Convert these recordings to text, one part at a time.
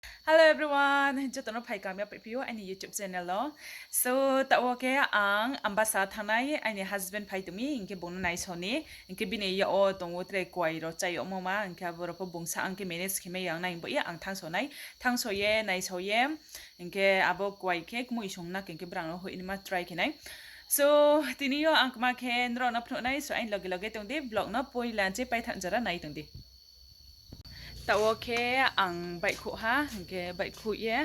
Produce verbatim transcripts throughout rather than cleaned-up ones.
Hello everyone, joto no phai kaham ya phaiphi ou aini YouTube channel o. So, taoh wo khe ang Ambasa thanngnai, aini husband phai tong mi, hing khe bung no naisao ni, hing khe bini yak wo tong ou tre kuai rao chá yagmo ma, hing khe abo rao pho bung sa ang khe manage khe mai ya, ang nai bo ye ang thanngso nai, thanngso ye, naisao ye, hing khe abo kuai khe kmui song na khe, hing khe brang no hoih ni ma try khe nai. So, tini yo ang kma khe nrao no phnuh nai, so aini loge loge tong di, vlog no poila nche paithaoh jora nai tong di. Taoh wo khe ang baihkhouh ha, hing khe baihkhouh ye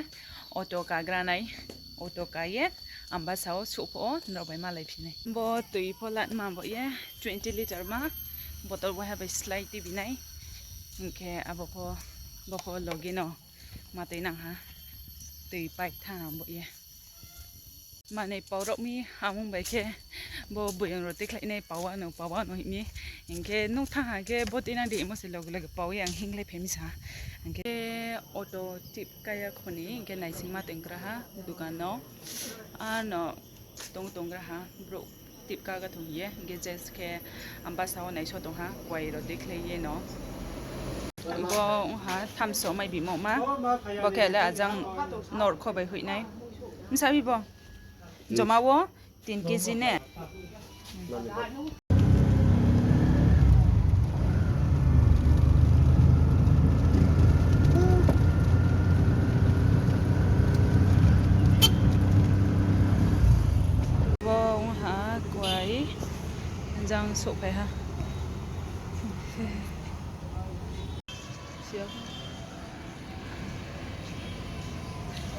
auto kagra nai, auto ka ye Ambasa wo souhphuh wo nrao bai malaiphi nai. Bo toi pho latma bo ye twenty litre ma, bottle waiha bai slái tuibi nai, hing khe abo pho, bo pho loge no ma tuinang ha, toi pipe thanng ha bo ye. Manoi pau rao mi amung bai khe bo boyong rao tuikhlai nai pau ano, pau ano hing mi. Hing khe nung thanng ha khe bo tuinang di hingmo se loge loge pau ye ang hinglai phai mi sa. Hing khe auto tip ka ya kho ni, hing khe naisingma tonggra ha dukan no. Ano tong tonggra ha brouh tip ka ga thong hing ye, hing khe just khe Ambasa wo naisao tong ha, kuai rao tuikhlai ye no. Bo ong ha thamso maibimo ma, bo khe le ajang norkho bai hoih nai. Bsa mi bo? Joma wo tin kg ne? Bo ong ha kuai, jang souhphai ha.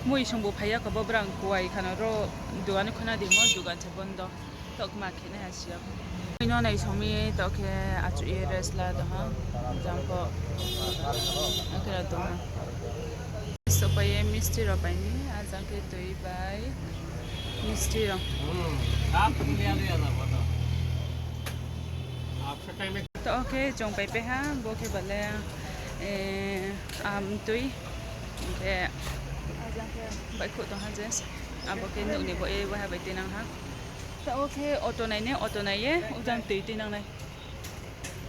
Mui song bo phai ya kho, bo brang kuai khano ro dugan khna di mo, dugan se bondo. Taoh kma khe nai ha si ya. Mui no naisao mi, taoh khe achouh ye rest la tong ha. Jang pho. Akhe ra tong ha. Sopai ye misti rao pai mi, ajang khe toi bai misti rao. Taoh khe chung paipai ha, bo khe bale, amtui. Hing khe ajang khe baihkhouh tong ha je. Abo khe nouh ni bo ye waiha bai tuinang ha. Taoh khe auto nai ni, auto nai ye ojang toi tuinang nai.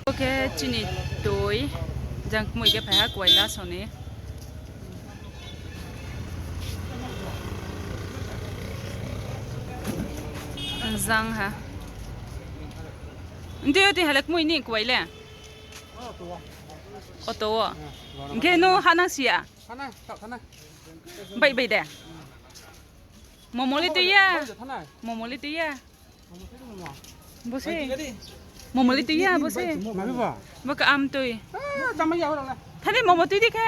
Bo khe chini toi, jang kmui khe phai ha kuai la song ni. Jang ha. Nti yo ti ha le kmui ni kuai le. Auto wo. Hing khe no hanang si ya. Bai bai de. Momo le tui ya. Momo le tui ya. Bo se. Momo le tui ya bo se. Bo ka amtui. Thani momo tui di khe.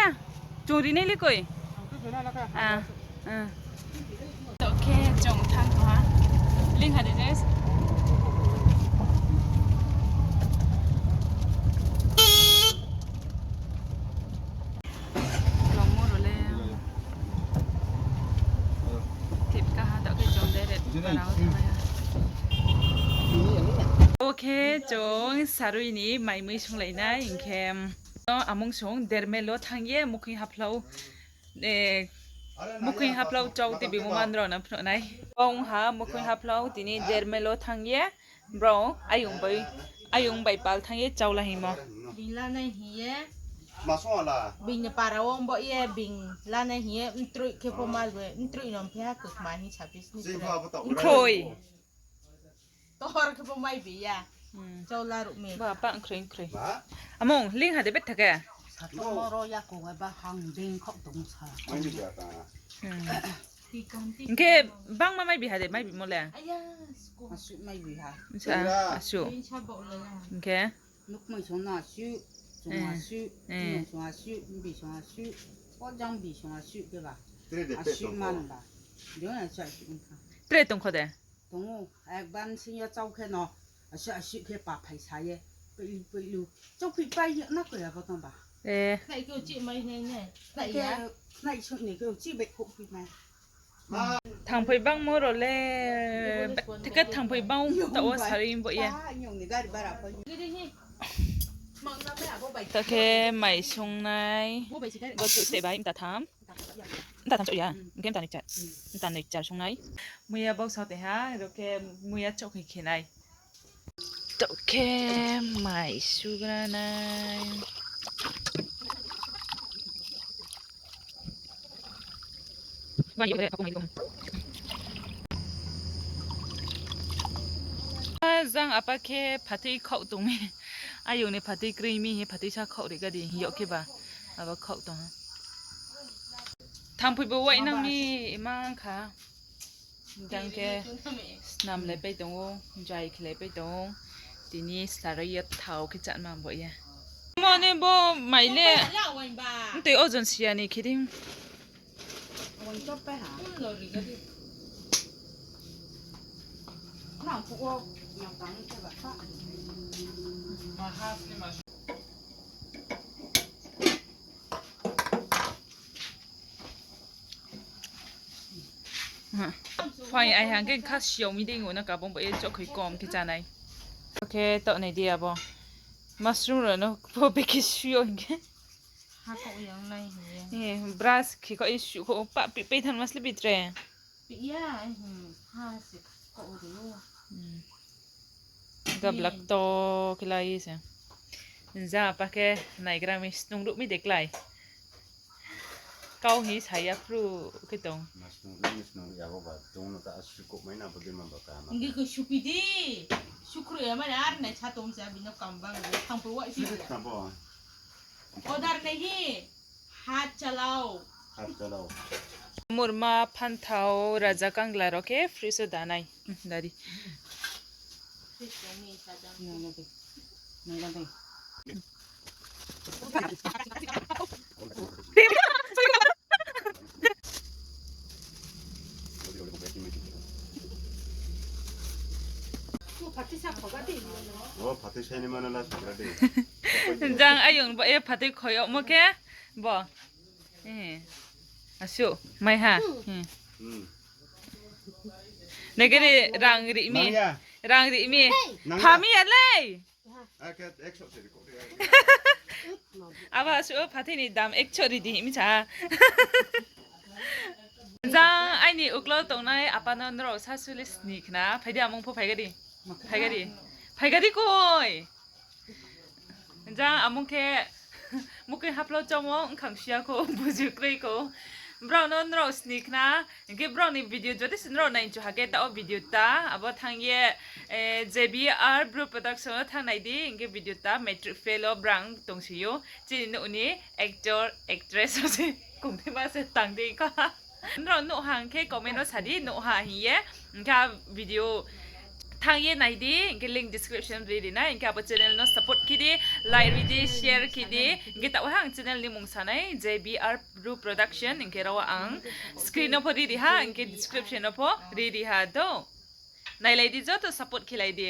Chung ri nai le koi. Taoh khe chung thanng tong ha. Ling ha de je. Longmo rao le tip ka ha, taoh khe chung direct para wo thanng nai ha. Bo khe chung sarui ni mai mui sunglai nai hing khe, no amung sung Dermel wo thanng ye mukhoing haphlou, mukhoing haphlou chau tibimo ma nrao no phnuh nai. Bo ong ha mukhoing haphlou tini Dermel wo thanng ye, brao ayong bai pal thanng ye chau la hingmo. Being lanai hing ye, being ni para wo bo ye being lanai hing ye, mtroih khe pho ma le, mtroih no mphi ha, kma hing sabi sni. Mkhroi. Tohor khe bo mai bi ya. Chau la ruh mi. Ba pa mkhroi mkhroi. Amung ling ha de bet thake. Sato moro ya ko ba hang ding khok tong sa. Hing khe bangma mai bi ha de, mai bimo le. Asuh mai bi ha. Asuh. Hing khe. Nukmai song no asuh, chung asuh, mung song asuh, mbi song asuh, ojang bi song asuh khe ba. Asuh man ba. Tre tong kho de. Tong ou, ekbar sing yo chau khe no, asuh asuh khe pa phai sa ye, pailu pailu, chau phi pai ye na koi abo tong ba. Khnai khe uchih mai nai ne. Khnai soi ni khe uchih bai khouh phi mai. Thangphoi bangmo rao le, theke thangphoi bang taoh wo sarui bo ye. Taoh khe mai sungnai, bo chuh se bai mta tham. Mta tham chouh ya, hing khe mta noi char. Mta noi char sungnai. Muiya bausa tei ha, ro khe muiya chouh khe khe nai. Taoh khe mai sugra nai. Jang apa khe phathoi khaoh tong mi. Ayong ni phathoi kroi mi hing ye phathoi sa khaoh ri gadi hing yag khe ba. Abo khaoh tong ha. Thangphoi bo wainang mi imang kha. Jang khe snam le pai tong ou, jai khe le pai tong ou. Tini sara ye thao khe chánma bo ye. Mane bo mai le. Mtoi ojon siya ni khe ding. Phai ai hang khe kha siao mi dei ong na kabong bo ye chokhoi kom khe chánai. Khe taoh nai di abo. Mushroom rao no pho beki suyo hing khe. Hakouh yang nai hing ye. Eh, brush khe kho ye suh kho pa pi pai than mas le bitre. Pi ya, eh, hmm, ha se kouh ri ou. Hmm. Gablak to khe lai ye se. Ja apa khe naigra mi snung ruh mi de klái. Kau hi sa ya phru khe tong. Ma snung ruh mi snung ruh ya bo ba tong no ta suh kouh mai na bo de ma ba ka ma. Ngi khe suh pi di. Suh khruh ya mai na ar nai sa tong se abi no kam bang de. Thangphoi wai si. Suh khe tang bo. Order nahi, hat chalao. Hat chalao. Murma, phanthao, raja kangla rao khe fridge wo danai. Hmm, dari. Jang ayong bo ye phathoi khoi yagmo khe bo. Eh, asuh, mai ha. Hmm. Nai khe ri rang ri mi. Rang ri mi. Pha mi ya lei. Abo asuh phathoi ni dam ekso ri di hing mi sa. Jang aini uklau tongnai apa no nrao sa suli sni khna. Phai di amung pho phai gadi. Phai gadi. Phai gadi koi. Jang amung khe mukui haphlao chomo, bkhang suya kho, buju kroi kho. Brao no nrao sni khna, hing khe brao ni video jodi se nrao nai chu ha khe taoh wo video ta, abo thanng ye, eh, J B R Bru Production wo thanng nai di, hing khe video ta, matric fail wo brang tongsi ou, chini nouh ni actor, actress wo se kongthima se tang di kha. Nrao nuh ha hing khe comment wo sa di, nuh ha hing ye, hing khe video thanng ye nai di, hing khe link description ri ri nai, hing khe abo channel no support khe di, like ri di, share khe di, hing khe taoh wo ang channel ni mung sa nai, J B R Bru Production, hing khe ro ang screen no pho ri ri ha, hing khe description no pho ri ri ha do. Nailai di, joto support khelai di.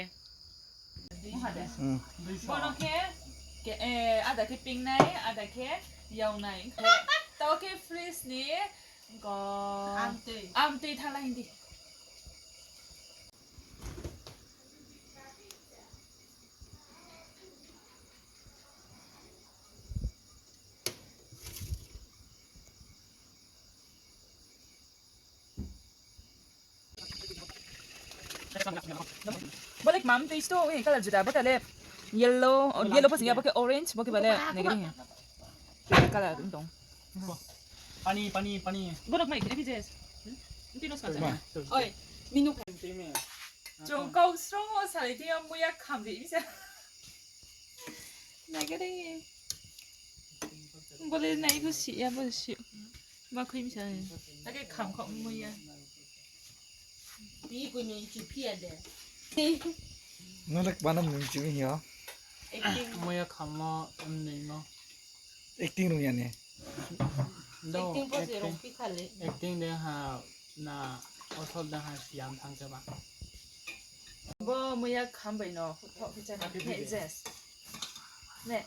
Bono khe, khe, eh, ada khe ping nai, ada khe yau nai. Taoh khe fridge ni ko amtui. Amtui thanng la hing di. Bo le kmam tei sto, eh, colour juda, bo ta le yellow, oh, yellow pho sing ya, bo khe orange, bo khe ba le nai gari. Colour wng tong. Pani, pani, pani. Bo rok mai khe, J S. Oi, minu kha. Chung kau srong o salai tei o muya kham ri sa. Nai gari. Bo le nai bo si ya, bo si. Ma khui mi sa. Ake kham kham muya. Bi koi nung chu phi ya de. No le kma no nung chu mi yo. Acting. Muya kham mo, em nung mo. Acting rung ya ne. Do, acting pho se rung phi kha le. Acting de ha na, osol de ha siam thang se ba. Bo muya kham bai no, huthoh khe chá ni. He, Jess. Ne.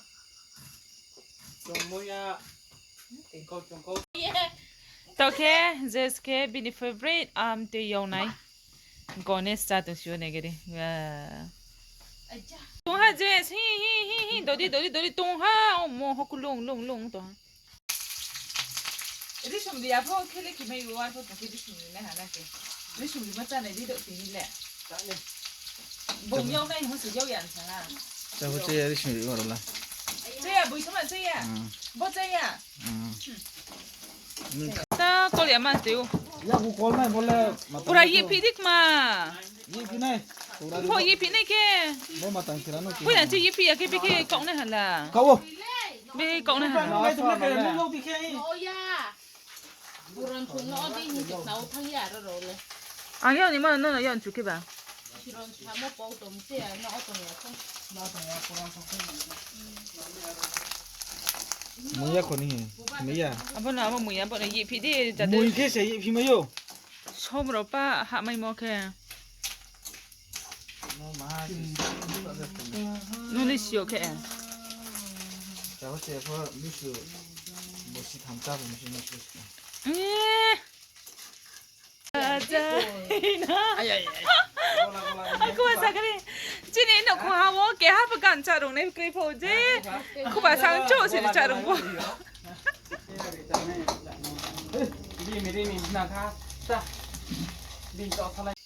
Chung muya, kau chung kau. Taoh khe, Jess khe bini favorite, am, tei yau nai. Gones chá tong si o nai gari. Wa. Tong ha, Jess, hi, hi, hi, hi, dodi, dodi, dodi, tong ha, omo, hoku lung, lung, lung, tong ha. Risum ri apho khe le khe mai o, arpho tong khe risum ri nai ha na khe. Risum ri ma chá nai di do tini le. Bung yau nai hing se yau ya sa ha. Chá bo chá ya, risum ri ma rao la. Chá ya, bui sama chá ya. Hmm. Bo chá ya. Hmm. Hmm. Ta kol ya ma tei o. Yabu kol nai bo le. Ura ye phi di kma. Ye phi nai. Bo ye phi nai khe. Bo matang khe rano. Bo yang chi ye phi ya khe bikhe kau nai hala. Kau. Be kau nai hala. Ang yau ni ma no no yau chu khe ba. Muya kho ni, muya. Abo no abo muya, abo no ye phi di, jade. Mui khe se ye phi mai yo. Som rao pa hah mai mo khe. Nung ni si yo khe. Chao se pho misu bo si tham ta bo misu misu. Eh. Aja. Ai, ai, ai. Aku asa kari. Chini no kho ha wo keha pho gan cha rung nai kroi pho je. Khuba sang cho se cha rung bo.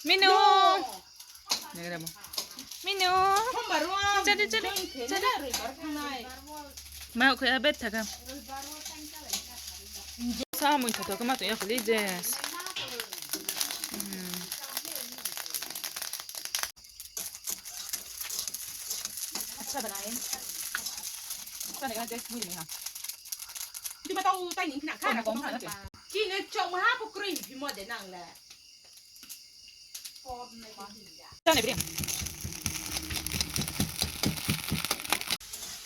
Minu. Minu. Jadi, jadi, jadi. Mai kho ya bet thaka. Sa mui kho to kama to ya kho li je. Hmm. Sa bana e. Sa ne ga je mui ni ha. Di ma tau tai ni na kha ra ko ma. Chini chok ma ha ko kroi ni phi mo de nang le. Tane bri.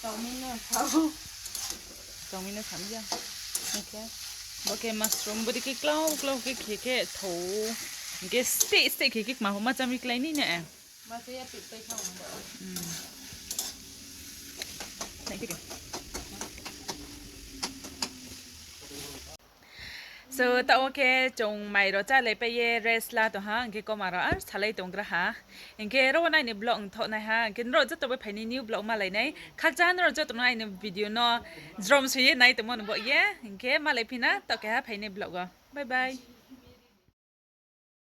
Chowmin no sao. Chowmin no samya. Okay. Bo khe mushroom, bo dei khe klau klau khe khe khe thou. Hing khe steh steh khe khe kma pho ma chami klái ni na. Ma se ya pi pai thang. Hmm. Nai khe khe. So, taoh wo khe chung mai rao chálai pai ye rest la tong ha, hing khe koma rao ar salai tonggra ha. Hing khe ro wo nai ni vlog ongthoh nai ha, hing khe nrao joto bai phai ni new vlog malai nai. Khakchang nrao joto no aini video no jrom soi ye nai tongmo ni baoh ye, hing khe malai phi na, taoh keha phai ni vlog wo. Bye bye.